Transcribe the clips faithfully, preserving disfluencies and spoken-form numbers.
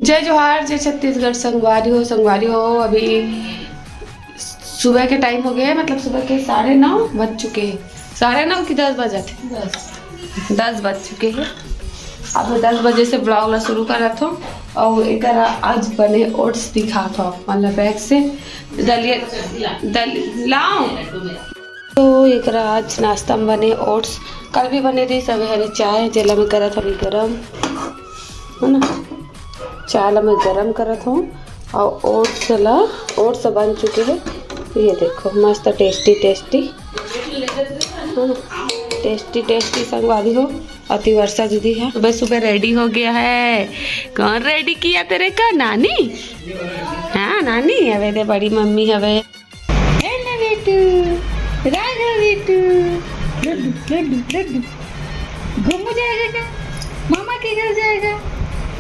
जय जोहार, जय छत्तीसगढ़। संगवारी हो, संगवारी हो, अभी सुबह के टाइम हो गया है, मतलब सुबह के साढ़े नौ बज चुके हैं। साढ़े नौ कि दस बजे थे? दस बज चुके हैं। अब दस बजे से ब्लॉग ला शुरू करत हो। और एक आज बने ओट्स दिखात हो आप मन ला बैग से। दलिया दल लाओ। तो एकरा आज नाश्ता में बने ओट्स, कल भी बने रही सब हरी चाय, जेला में करत हवी गरम, है ना। चाय ला मैं गरम करत हूँ और ओट्स ला, ओट्स बन चुके हैं। ये देखो मस्त टेस्टी टेस्टी, है ना, टेस्टी टेस्टी संगवारी हो। अति वर्षा दीदी है, सुबह सुबह रेडी हो गया है। कौन रेडी किया तेरे का? नानी। हाँ नानी हवे, दे बड़ी मम्मी हवे। हेलो बेटू, राघव बेटू, लड्डू लड्डू लड्डू। घूमू जाएगा क्या? मामा के घर जाएगा,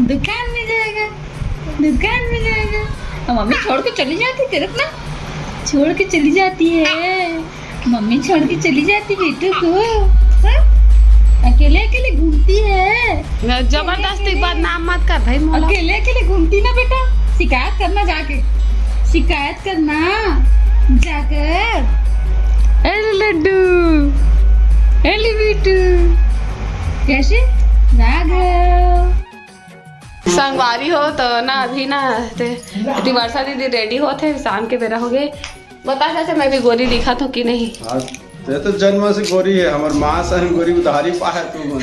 दुकान में जाएगा, दुकान में जाएगा। और मम्मी छोड़ के चली जाती तेरे को ना, छोड़ के चली जाती है। मम्मी छोड़ के चली जाती बेटू को, हाँ? अकेले अकेले घूमती है। जबरदस्ती बदनाम मत कर भाई मोला। अकेले अकेले घूमती ना बेटा, शिकायत करना जाके, शिकायत करना जाकर। हेलो लड्डू, हेलो बेटू, कैसे? राघव। संगवारी हो तो ना, अभी ना ते, ते वर्षा दीदी रेडी होत हे, शाम के बेरा हो गए। बता चाचा, मैं भी गोरी दिखत हूँ कि नहीं? हाँ, ते तो जन्म से गोरी है, हमर माँ से हम गोरी उधारी पाए तू मन।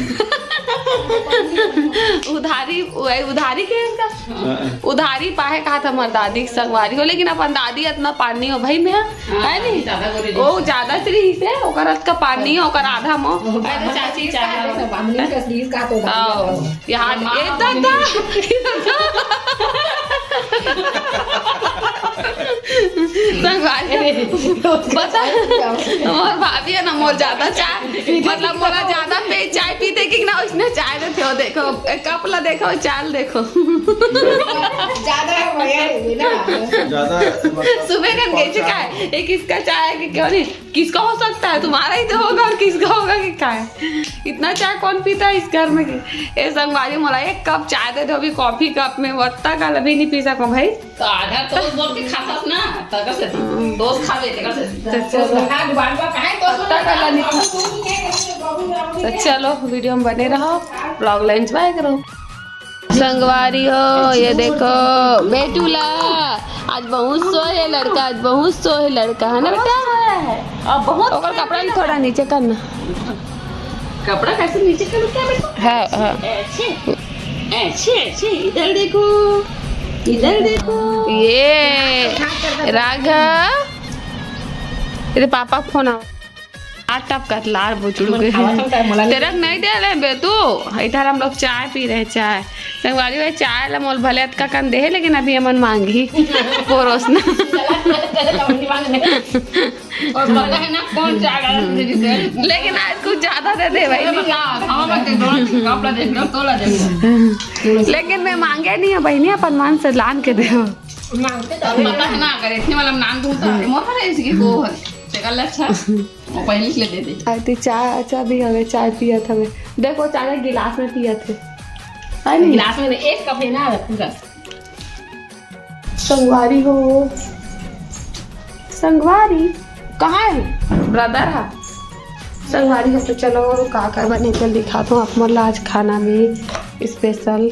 उधारी, उधारी के इनका? हाँ। उधारी पाए कहा था हमर दादी के संगवारी हो, लेकिन अपन दादी इतना पानी हो भाई में, हाँ, है नहीं? ज्यादा गोरी वो ज्यादा श्री से ओकर अतका पानी हो, ओकर आधा मो। अरे चाची चाचा। बांधनी का श्री का तो दादी आओ। यार, ये दादा, ये दादा। संगवारी, बता, मोर भाभी है ना, मोर ज्यादा चाय, मतलब, मोला ज्यादा पे चाय पीते कि ना, उसने चाय देते हो, देखो, कप ला देखो, चाल देखो। ज्यादा है भैया, ये ना। ज्यादा, मतलब, सुबह कन गई थी, का है? एक इसका चाय है कि क्यों नहीं? किसका हो सकता है, तुम्हारा ही तो होगा और किसका होगा कि का है? इतना चाय कौन पीता है इस घर में? कि ए संगवारी, मोला एक कप चाय दे दो अभी, कॉफी कप में, वत्ता का अभी नहीं पी सको भाई। तो आधा टोस्ट बोल के खाथस ना, तकर से टोस्ट खावे, तकर से। तो चलो। हाँ, दुकान पर कहाँ है टोस्ट? पत्ता का नहीं खा। तो चलो, वीडियो में बने रहो, ब्लॉग ला एंजॉय करो। संगवारी हो, ये देखो बेटूला, आज बहुत सोहे लड़का, आज बहुत सोहे लड़का, है ना बेटा? अब बहुत ओकर कपड़ा भी थोड़ा नीचे करना। कपड़ा कैसे नीचे करूँ क्या बेटा? हाँ, हाँ। ऐसे, ऐसे, ऐसे, इधर देखो, इधर देखो। ये राघव, तेरे पापा का फोन आवा। आ टपकत लार बुचड़ू के। खावा तो काय मोला नहीं तेरक नहीं दे ले बे तू। इधर हम लोग चाय पी रहे, चाय। संगवारी भाई, चाय ला मोल भले अतका कन दे, लेकिन अभी हमन मांगी। परोसना। और पता है ना कौन चाय डाला तुझे जिसे? लेकिन आज कुछ ज्यादा दे दे भाई। अरे बता, खावा मत दे, दोनों कप ला दे, तोला दे। लेकिन मैं मांगे नहीं है बहनी, अपन मन से लान के दे। मांगते तो पता है ना, अगर इतने वाला नाम दूंगा, मोर है इसकी को है। चल अच्छा। वो पहले से ले दे। अरे, चाय, अच्छा भी हवे, चाय पियत हवे। देखो, चाय गिलास में पियत हे। है नी? गिलास में नहीं, एक कप है ना पूरा। संगवारी हो, संगवारी कहाँ है? ब्रदर है। संगवारी हो, तो चलो, का का बने, चल दिखात हूँ आप मन ला आज खाना में स्पेशल।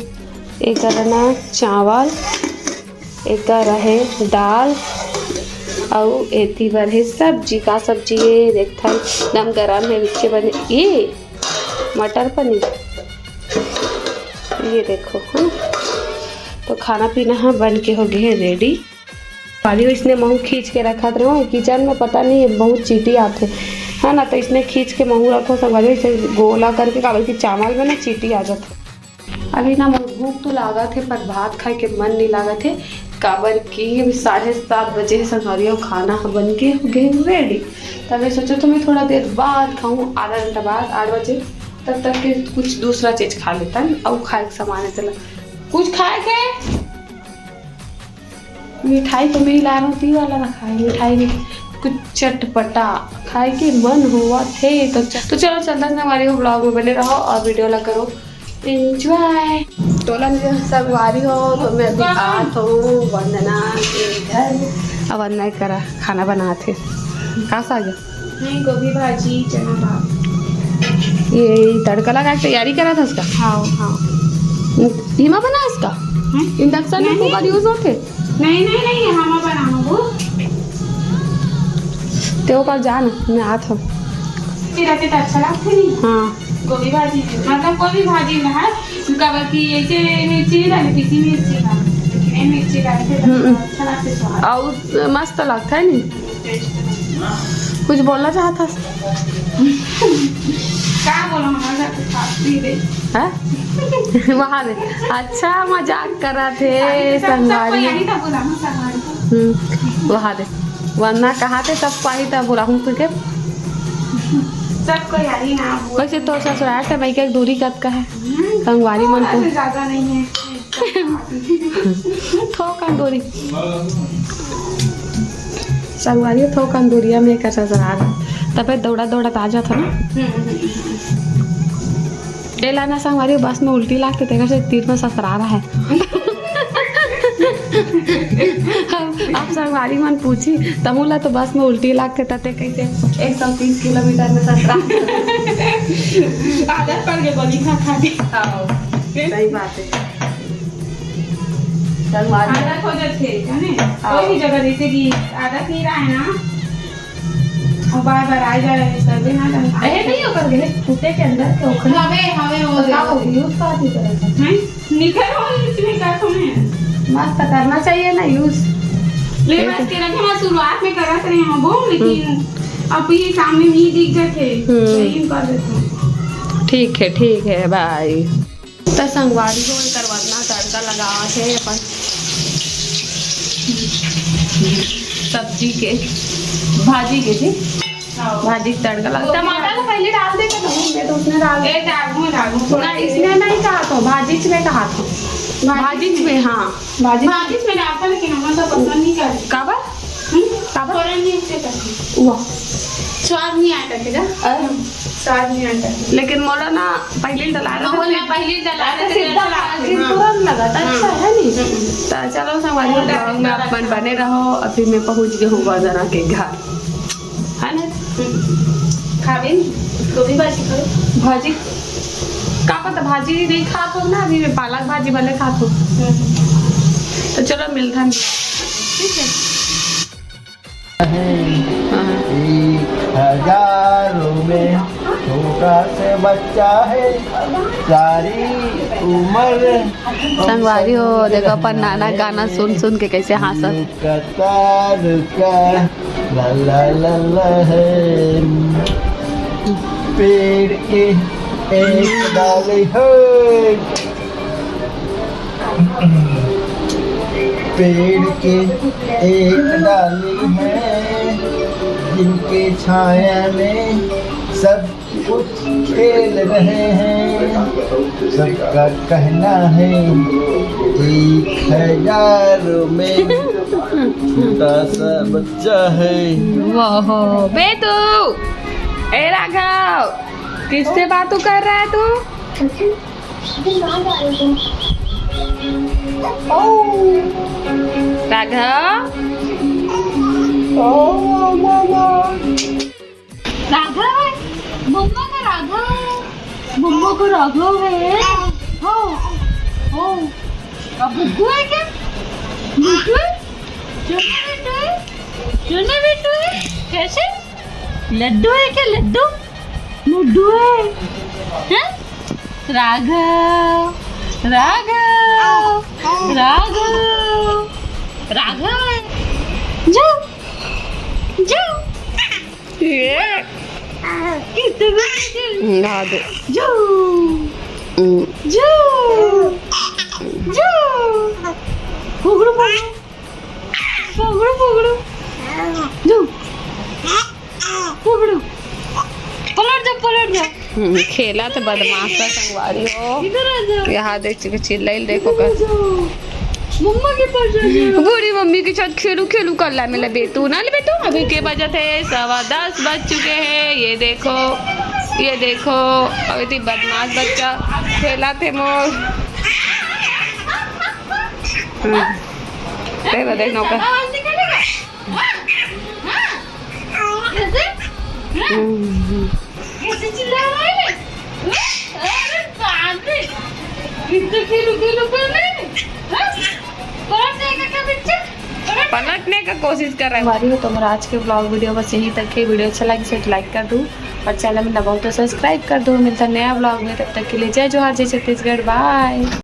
एक करना चावल, एकर रहे दाल, अउ एती बर हे सब्जी। का सब्जी हे? देखथन, एकदम गरम हे, बिच्चे बने। ये मटर पनीर, ये देखो, हाँ। तो खाना पीना ह बन के हो गे हे रेडी। पानी इसने महू खींच के रखत रहो किचन में, पता नहीं बहुत चींटी आथे, है ना, तो इसने खींच के महू रखो संगवारी, इसे गोला करके, काबर कि चावल में ना चींटी आ जाथे। अभी ना मोर भूख तो लागत हे, पर भात खाए के मन नहीं लागत हे, काबर कि अभी साढ़े सात बजे हे संगवारी, खाना ह बन के हो गे रेडी। तब मैं सोचो तो मैं थोड़ा देर बाद खाऊं, आधा घंटा बाद, आठ बजे, तब तक के कुछ दूसरा चीज खा लेता है, अउ खाए के सामान है, चला कुछ खाए के। मिठाई तो मैं ही ला रहा हूँ, पी वाला रखा है मिठाई में, कुछ चटपटा खाए के मन हुआ थे तो च-, तो चलो चलता है हमारे ब्लॉग में बने रहो और वीडियो ला करो एंजॉय। टोला में संगवारी हो, तो मैं अभी आत हूँ वंदना के घर। अब वंदना करा खाना बनात हे। का साग? नहीं, गोभी भाजी, चना दाल। ये तड़का लगा के तैयारी करा था उसका? हाँ, हाँ। इमा बना इसका? हम्म? इंडक्शन में नहीं। कुकर यूज़ होते? नहीं, नहीं, नहीं, हम बनाबो। ते ओकर जान, मैं आत हूँ। फिर ऐसे तो अच्छा लगता नहीं। हाँ। गोभी भाजी, मतलब कोई भी भाजी में है, काबर कि ऐसे मिर्ची नहीं डाले, पीसी मिर्ची डाले, लेकिन ये मिर्ची डालते तो हम्म। अच्छा लगता है स्वाद। और मस्त लगता है नहीं? Taste। कुछ बोलना चाहता? का बोलो, हमारे साथ तो साथ भी दे। हाँ? वहाँ दे। अच्छा, मजाक करा थे, अभी तो सब, सबको संगवारी। यही था बोला, हम संगवारी को। हम्म, वहाँ दे। वरना कहा थे, सब पाही था बोला हूँ तुझे। सबको यही ना बोल। वैसे तो ससुराल से मइका के दूरी कतका है? हम्म। संगवारी मन को। अरे, ज्यादा नहीं है। थोकन दूरी। संगवारी, थोकन दूरिया में एकर ससुराल। तबे दौड़ा दौड़ा आ जात है ना। हम्म, हम्म, हम्म। एला ना संगवारी, बस में उल्टी लागथे, तेकर से तीर में ससुराल है। अब, अब संगवारी मन पूछी, तहूँ ला तो बस में उल्टी लागथे, त ते कैसे एक सौ तीस किलोमीटर में ससुराल? आदत पड़ गई गोली खा खा के। हाँ, सही बात है। संगवारी। आदत हो जाथे, है ना? हाँ। कोई भी जगह जैसे कि आदत नहीं रहा है ना, और बार बार आ जाए, तबे ना जाए। अरे नहीं, ओकर गले फूटे के अंदर के ओखर। हवे, हवे, वो बताओ, देखो। Use का थी तरह से? हैं? निकर हो, इसमें का कौन है? मस्त करना चाहिए ना use। ले, बस के रखे, मैं शुरुआत में करत रही हूँ वो, लेकिन हम्म। अब ये सामने नहीं दिख जाते, हम्म। तो यूं कर देते हैं। ठीक है, ठीक है, bye। त संगवारी हो, एकर वरना तड़का लगावत हे अपन सब्जी के, भाजी के जी, हाँ। भाजी के तड़का लगा। टमाटर तो पहले डाल दे के नहीं, मैं तो उसमें डाल ए, डालूं, डालूं, थोड़ा ना, सा। इसमें नहीं कहा तो, भाजी में कहा तो। भाजी भाजी में, हाँ। भाजी भाजी में डालता, लेकिन हम तो पसंद नहीं करते। काबर? हम्म? काबर? थोड़ा नहीं अच्छे करते। वाह। स्वाद नहीं आया करके जा। अरे। स्वाद नहीं आया करके। लेकिन मोला ना पहले डला रहा था, मोला पहले डला रहा था, सीधा अच्छा लगता है। हाँ। तुरंत लगा था, हाँ। अच्छा है नहीं? हम्म। तो चलो संगवारी, vlog में आप मन बने रहो। अभी मैं पहुंच गई हूँ वंदना के घर, है ना? हम्म। खावे नहीं? गोभी भाजी खावे? भाजी का पता, भाजी नहीं खात हो ना, अभी मैं पालक भाजी भले खात हो। हम्म। तो चलो मिलते हैं, ठीक है? है। हाँ। एक हजारों में छोटा सा बच्चा है, सारी उम्र संगवारी हो, देखो अपन नाना गाना सुन सुन के कैसे हंसत। रुका ता रुका, ला ला ला ला है। पेड़ के एक डाली हो, पेड़ के एक डाली है, जिनके छाया में सब कुछ खेल रहे हैं। सबका कहना है एक हजारों में छोटा सा बच्चा है। वाह बेटू, ए राघव, किससे बातू कर रहा है तू? राघव, राघव है, मम्मा का राघव है, मम्मा का राघव है। हो, हो, अब बुद्धू है क्या? बुद्धू है? चुन्ना बिट्टू है? चुन्ना बिट्टू है? कैसे? लड्डू है क्या, लड्डू? लड्डू है। हैं? राघव, राघव, राघव, राघव है। जो, जो। ये। कितने बजे? ना दे। जो। हम्म। जो। जो। फुगड़ू, फुगड़ू। पकड़ो, पकड़ो। जाओ। पकड़ो। पलट जाओ, पलट जाओ। हम्म, खेला तो बदमाश है संगवारी हो। इधर आ जाओ। यहाँ देख के चिल्लाइल देखो इधर आ कर। जाओ। मम्मा के पास आ जाओ। बूढ़ी मम्मी के साथ खेलू खेलू कर ला मिला बेटू ना ले बेटू। अभी के बजत है? सवा दस बज चुके हैं। ये देखो, ये देखो, अभी तो बदमाश बच्चा खेला थे मोर। दे दे, दे नौकर। कैसे? कैसे चिल्ला रहा है? अरे बाप रे, कितने किलो किलो कर रहे हैं? पलटने का कोशिश कर रहा है। संगवारी हो, तो हमर आज के ब्लॉग वीडियो बस यहीं तक है। वीडियो अच्छा लगे तो लाइक कर दू और चैनल में नवा हो तो सब्सक्राइब कर दू। मिलता नया ब्लॉग में, तब तक के लिए जय जोहार, जय छत्तीसगढ़, बाय।